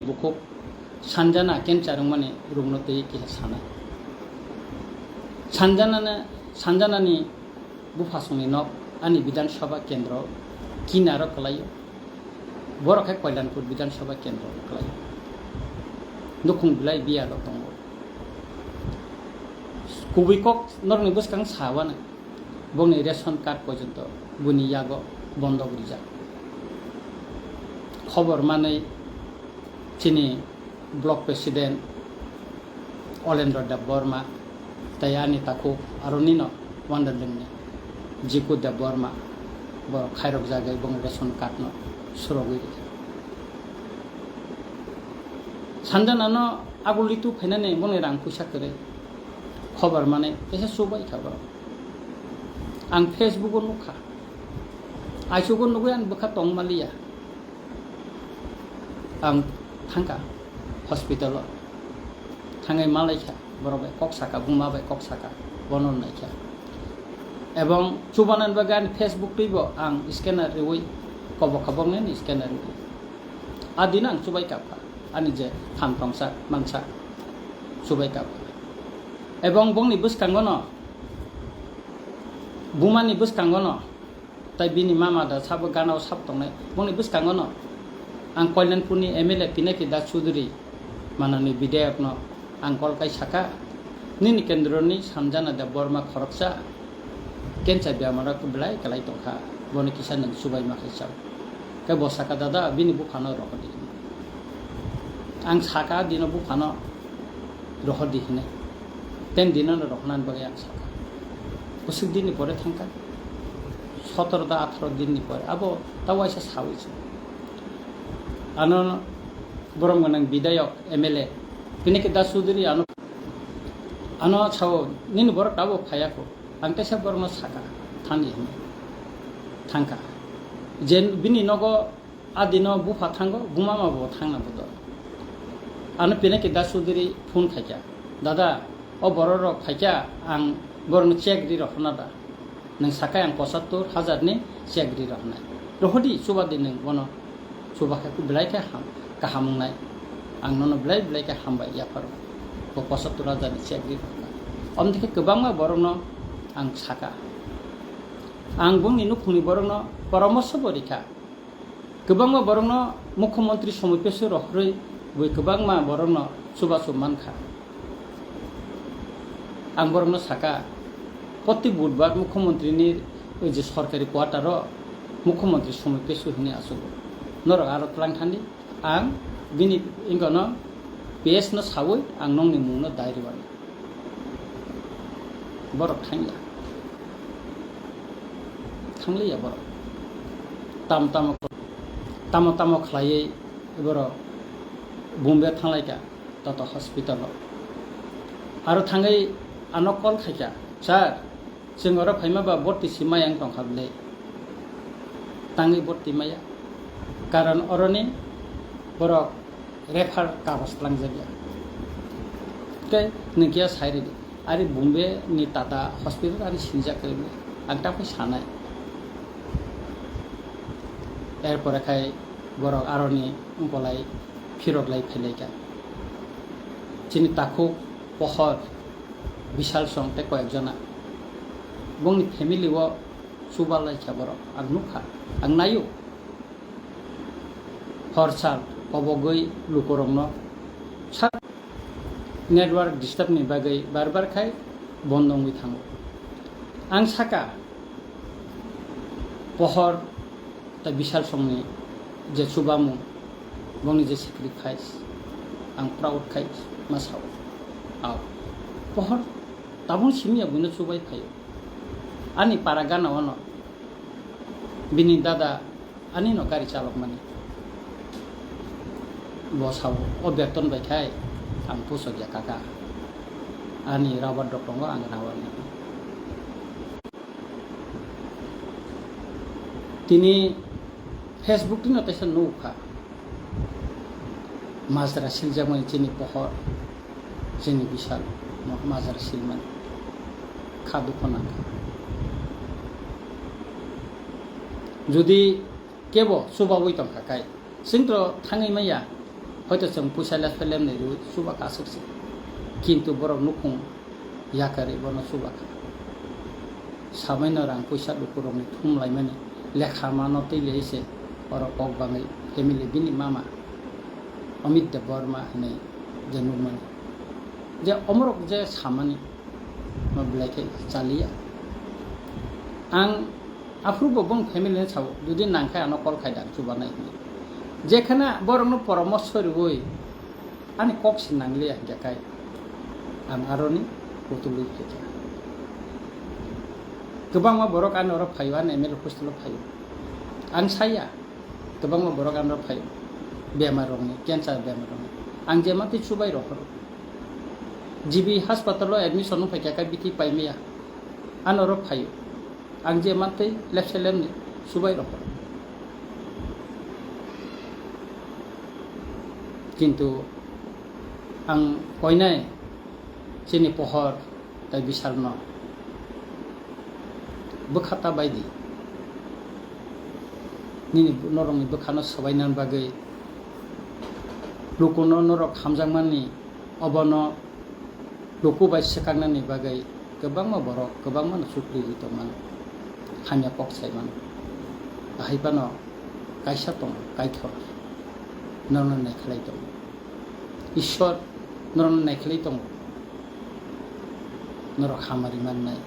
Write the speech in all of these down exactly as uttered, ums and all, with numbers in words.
Bukhuk Sanjana cancer wngmani rukno twi kisa sanai. Sanjanana, Sanjanani buphasongni nok ani Bidhan Sabha kendro kinaro kwlaio. Borok khe Koilanpur Bidhan Sabha kendro kwlaio. Nukhung belai biyalo tongo. Kubui kok norokni bwskang sawanai. Bongni ration card porjonto buni yago bondok rijak. Khobor manwi chini block president Olendro Debbarma tei ani takhuk aroni no Wonderlingni Jiku Debbarma borok khairok jagwi bongni ration card no surogwi rikha. Sanjana no aguli tu phainani bongni rang puisa kwrwi khobor manwi teisa chubai kha borok. Ang Facebook o nukha. Aisugo nugwi ang bwkha tong maliya. Ang thangkha hospital o. Thangwi malaikha, borok bai kok saka, buma bai kok saka, bono naikha. Ebong chubanan bagwi ani Facebook twibo ang scanner riwi, kobo kha bongni scanner riwi. A dino ang chubai kapkha, ani je kham tongsa mansa chubai kapkha. Ebong bongni bwskango no, bumani bwskango no, tai bini mama da sabo gana o sabo tongnai. Bongni bwskango no ang Koilanpurni M L A Pinaki Das Chudhury, manani bidhayok no ang kol kai saka, "Nini kendroni Sanjana Debbarma khoroksa cancer bemar o belai kwlai tongkha, bono kisa nwng chubai ma khai chao." Khe bo saka, "Dada, bini buphano rohordi." Ang saka dino buphano rohordi hinwi. Ten dino no rohornani bagwi ang saka. Bwswk dinni pore thangkha. Sotoro ta atharo dinni pore. Abo ta waisa sawi se. Ano borom gwnang bidhayok M L A. Pinaki Das Chudhury ano, ano sao nini borok abo phaya kho. Ang teisa borokno saka thani hinwi thangkha. Je bini nogo a dino bupha thango, bumama bo thangna bodo. Ano Pinaki Das Chudhury phone khaikha, "Dada, o borok rok phaikha, ang borokno check ri rohorna da? Nwng sakai ang pochattor hajar ni check ri rohornai. Rohordi, chubadi nwng bono." Chuba khe belai khe ham, kaham wngnai. Ang nono belai belai khe hambai yapharo. Bo pochattor hajar ni check ri rokha. Omni khe kwbangma borokno ang saka. Ang bongni nukhungni borokno poramorsho bo rikha. Kwbangma borokno Mukhyamantri somoi pesu rohorwi bui kwbangma borokno chubachu mankha. Ang borokno saka, "Proti budbar Mukhyamantrini oi je sorkari quarter o Mukhyamantri somoi pesu hinwi achugo. Norok aro tlang thandi, ang bini ingano P S no sawi ang nongni mungno dai rwani." Borok thangya. Thangliya borok. Tam tamo, tamo tamo khlaiwi borok Bombay thanglaikha. Toto hospital o. Aro thangwi ano call khaikha, "Sir, chwng oro phaima ba borti si maya wng tongkha bwle? Tangwi borti maya? Karon oroni borok refer kagoj twlangjakya. Tei nwng kiya sai rwdi. Ari Bombay ni Tata hospital ani sinijak kwrwi bwle. Ang ta phai sanai." Erpore khai borok aroni wngkolai phirok lai phailaikha. Chini takhuk pohor Bishal song tei koyek jona bongni family o chuba laikha borok. Ang nukha, ang naio. Hor sal kobogwi lukurokno sa network disturb ni bagwi bar bar khai bondo wngwi thango. Ang saka, pohor tei Bishal songni je chubamung, bongni je sacrifice, ang proud khai ma sao. Ao, pohor tabung simi ya buino chubai phaio. Ani para gana ono bini dada ani no gari chalok mani. Bo sao, o beton bai khai ang pusok ya kaka. Ani rubber dok tongo, ang rubber ni. Tini Facebook tino teisa nukha. Majra siljakmani chini pohor, chini Bishal no majra silmani. Kha dukho nangkha. Jodi kebo chubawi tongkha kai, chwngtro thangwi maya, Hoito chwng puisa lepse lemni rwi chuba kha aswk se. Kintu borok nukhung yakarwi bono chuba kha. Samaino rang puisa lukurokni thum laimani lekha mano twi lei se oro kok bangwi family bini mama Amit Debbarma hinwi je nukmani. Je omorok je samani ma belai khe chaliya. Ang aphuru bo bong family ni sao, jodi nang khe ano call khai dang chubanai hinwi. Jekhana borokno poramorsho rwui ani kok se nangliya hinkhe kai ang aroni kutulwi phaikha. Kwbangma borok ani oro phaio, ani M L A hostel o phaio. Ang saya, kwbangma borok ano phaio. Bemar rokni, cancer bemar rokni. Ang je matwi chubai rohoro. G B hospital o admission wng phaikha, kai biti paimaya. Ano oro phaio. Ang je mantwi lepse lemni chubai rohoro. Kintu ang koinai chini pohor tai bisal no bwkha ta bai di. Nini norokni bwkhano swbainani bagwi lukuno norok hamjakmani obono luku bai swkaknani bagwi kwbangma borok kwbangmano chukli rwi tongmano, hamya kok saimano. Ahai phano kaisa tongo, Kaitor norokno naikhlai tongo. Ishwar norokno naikhlai tongo. Norok hamari mannai.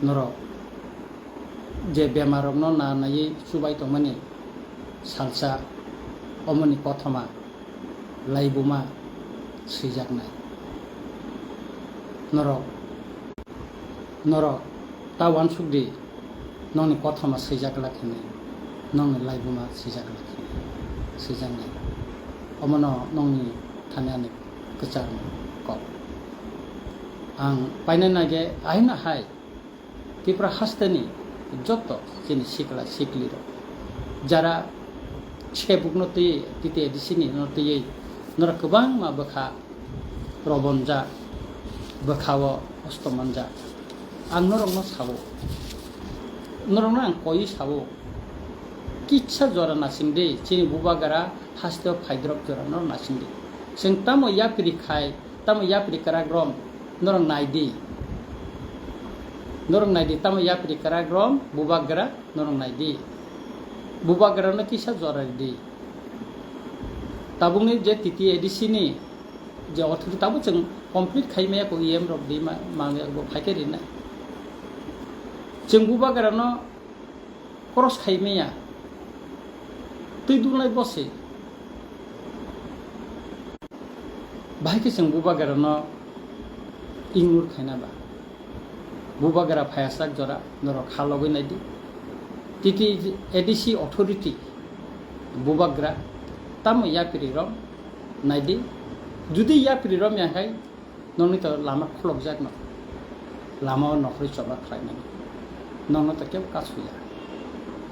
Norok je bemarrokno na naiwi chubai tongmani salsa omoni kothoma laibuma swijaknai. Norok, norok ta uansuk di, nokni kothoma swijak glak hinwi, nokni laibuma swijak glak hinwi swijaknai. Omono nokni thani ani kwchar kok. Ang painani nage ahino hai Tripura hasteni joto chini sikla siklirok, jara sebukno twi, T T A D C ni no twiwi norok kwbangma bwkha robonjak, bwkhao hosto manjak. Ang norokno sao, norokno ang koiwi sao, kisa jora nasing di, chini bubagra hasteo phaidrop jora norok nasing di. Chwng tamo yapri khai, tamo yapri kwrak rom norok nai di. Norok nai di, tamo yapri kwrak rom, bubagra norok nai di. Bubagra no kisa jora di. Tabukni je T T A D C ni je authority tabuk chwng complete khai maya ko E M rok di ma, ma bo phai khe rinai. Chwng bubagra no cross khai maya. Twi dulnai bo se. Bahai khe chwng bubagra no ignore khaina ba. Bubagra phaiyasak jora norok kha logwi nai di. T T A D C authority bubagra tamo yapri rom nai di. Judi yapri rom ya khai nokni to lama khulokjak no. Lama o nokhorwi choba khlai mani. Nokno to kebo kasu ya.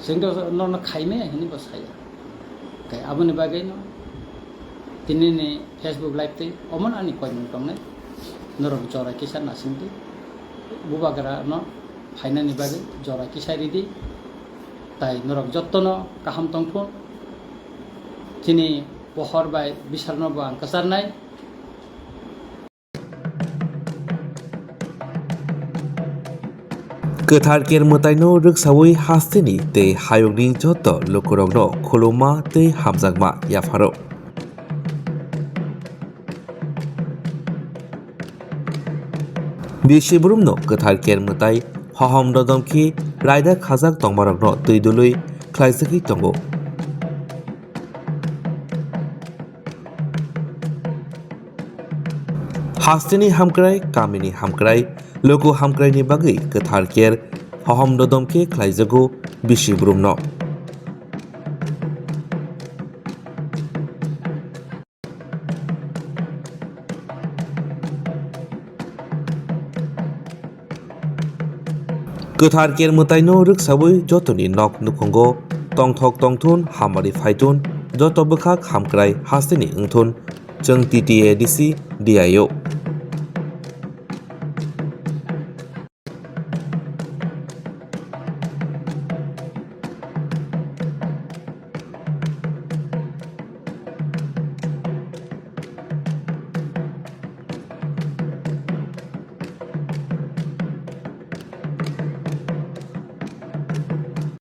Chwng to nokno khai maya hinwi bo saya. Tei aboni bagwi no tini ni Facebook live tei omo ani koimung tongnai. Norok jora kisa nasing di. Bubagra no phainani bagwi jora kisa ridi. Tai norok jotto no kaham tongthun. Chini pohor bai bisal no bo ang kwcharnai. Kwthar Ker Mwtaino rwksawi hasteni tei hayungni joto lukurokno khulumma tei hamjakma yapharo. Bisi burumno Kwthar Ker Mwtai hohom dodom khe raida khajak tongmarokno twi dului khlaijagwi tongo. Hasteni hamkrai, kamini hamkrai, luku hamkraini bagwi Kwthar Ker hohom dodom khe khlaijago bisi burumno. Kwthar Ker Mwtaino rwksawi jotoni nok nukhungo tongthok tongthun, hamari phaithun, joto bwkhak hamkrai hasteni wngthun, chwng T T A D C D I O.